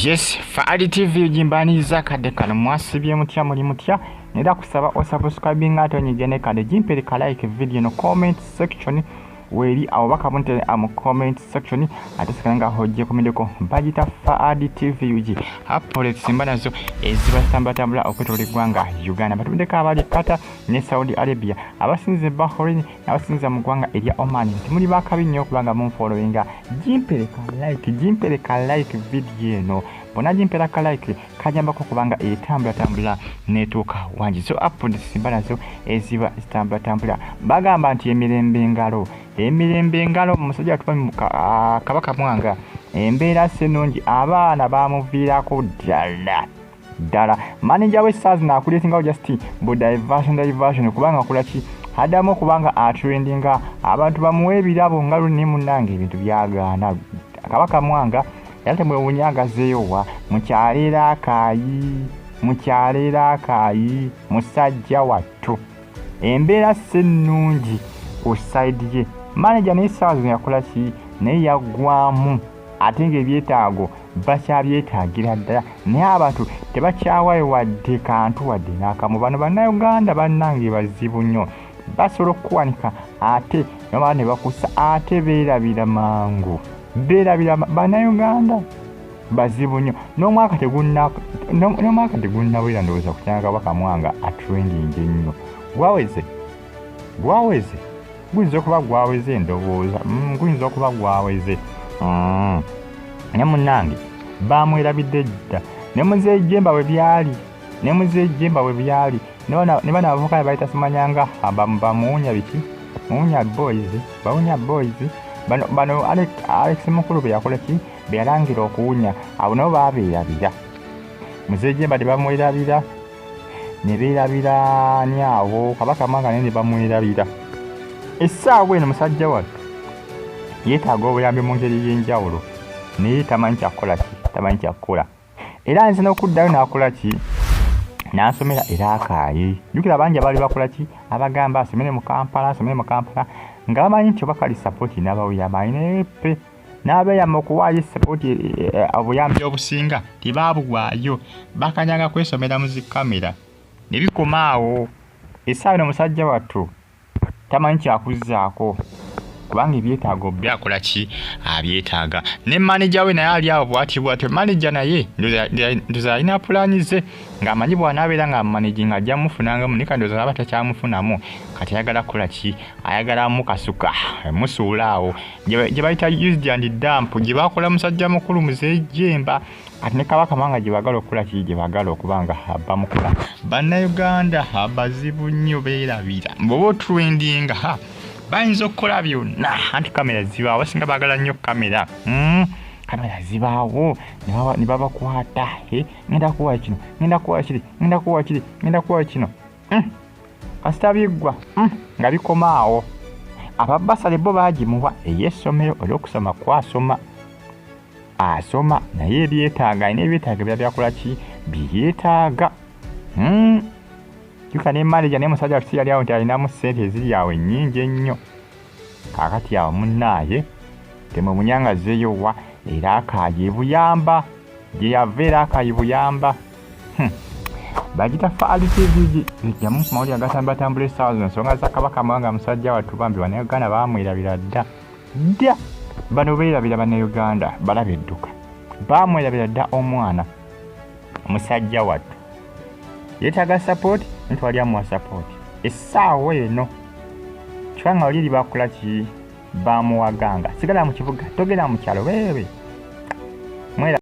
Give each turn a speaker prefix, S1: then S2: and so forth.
S1: Yes, Faali TV gimbaniriza kadde kano. Mwasibye mutya? Muli mutya? Nera kusaba osubscribinga ate onyige ne kade gimpere ka like video no comment section weri awo bakabunte mu comment section ate sikanga hojje komendeko bagita Faali TV UG apole simba nazo ezibatambatambula okwetola eggwanga Uganda batundeko abali Qatar ne Saudi Arabia, abasinze Bahrain n'abasinze mu ggwanga erya Oman. Nti muli bakabi nnyo okubanga munfollowinga. Gimpere ka like, gimpere ka like video eno bona, gimpera ka like kajambako kubanga etambulatambula netuuka wangi. So updates simba nazo eziba zitambulatambula. Bagamba nti emirembe engalo, emirembe engalo. Musajja watuba Kabaka Mwanga embeera si nnungi, abaana bamuviirako ddala ddala. Manager w'essaazi naakuleetingawo just bu diversion, diversion, kubanga akola ki? Addamu okubanga atrendinga, abantu bamuwa ebirabo nga luni. Munnange, ebintu byagaana. Kabaka Mwanga era temwewunyagazeeyowa mukyalo akaayi, mukyalo akaayi. Musajja wattu embeera si nnungi ku side ye manager, naye essaawa zino yakola ki? Naye yaggwamu, ate ng'ebyetaago bakyabyetaagira ddala, naye abantu tebakyawayo wadde kantu wadde n'akamu. Bano Bannayuganda bannange bazibu nnyo, basobola okukuwanika ate nomala ne bakusa, ate beerabira mangu, beerabira. Bannayuganda bazibu nnyo. N'omwaka tegunnawera, ndowooza ku kyanga Kabaka Mwanga atrending ennyo gwaweze, gwaweze, guyinza okuba gwaweze, ndowooza guyinza okuba gwaweze. Ne munnange bamwerabidde dda. Ne Muzeeyi Jemba bwe byali, ne Muzeeyi Jemba bwe byali, ne bano abavubuka be bayita simanyanga bamuwunya biki, muwunya boys, bawunya boys bano, bano Alex Mukulu bwe yakola ki, bwe yalangira okuwunya, abo nabo babeerabira. Muzeeyi Jemba tebamwerabira, ne beerabira ni awo Kabaka Mwanga naye ne bamwerabira. Essaawa eno musajja wattu yeetaaga obuyambi mu ngeri y'enjawulo, naye tamanyi kyakukola ki, tamanyi kyakukola. Era ayinza n'okuddayo n'akola ki, n'asomera era akaaye. Jjukira bangi abaali bakola ki, abagamba asomere mu Kampala, asomere mu Kampala, nga bamanyi nti oba kali support n'abawuyamaanyi, naye pe n'abeeyama okuwaayo support, obuyambi obusinga tebaabuwaayo, bakanyanga kwesomera mu zikamera ne bikoma awo. Essaawa eno musajja wattu tamanyi kyakuzzaako kubanga ebyetaago byakola ki, abyetaaga. Ne manager we naye ali awo bwati bwatyo. Manager naye ndowooza alina pulaani ze ng'amanyi bw'anaabeera nga managinga ajja mufunangamu, naye kandi ndowooza aba takyamufunamu. Kati ayagala kukola ki? Ayagala mukasuka, musuula awo gye bayita used and dump, gye bakola musajja mukulu Muzeeyi Jemba. Kati ne Kabaka Mwanga gye baagala okukola ki, gye baagala okuba nga bamukola. Bannayuganda bazibu nnyo, beerabira. Bw'oba otrendinga ha bayinza okukola byonna, anti kamera zibaawo, basinga baagala nnyo kamera. Kamera zibaawo ne babakwata. Ngenda kuwa kino, ngenda kuwa kiri, ngenda kuwa kiri, ngenda kuwa kino. Kasita biggwa nga bikoma awo. Ababasale bo baagimuwa ey'essomero olw'okusoma kwasoma, asoma, naye ebyetaaga alina ebyetaaga ebirala byakola ki, byeyeetaaga. Jjuka ne manager naye musajja wattu si yali awo nti alinamu ssente eziri awo ennyingi ennyo. Kaakati awo munnaaye temwemunyangazeeyo wa era akaaye buyamba gye yava, era akaaye buyamba. Bagita Faali TV ejjamu ku mawulire agatambulatambula essaawa zino, ensonga za Kabaka Mwanga. Musajja wattu bambi Bannayuganda baamwerabira dda dda. Bano beerabira, Bannayuganda balaba edduka, baamwerabira dda. Omwana musajja wattu yeetaaga support, ntwali amuwa support essaawa eno kibanga oli eri bakola ki, bamuwaganga sigala mu kibuga, togenda mu kyalo, wewe mwera.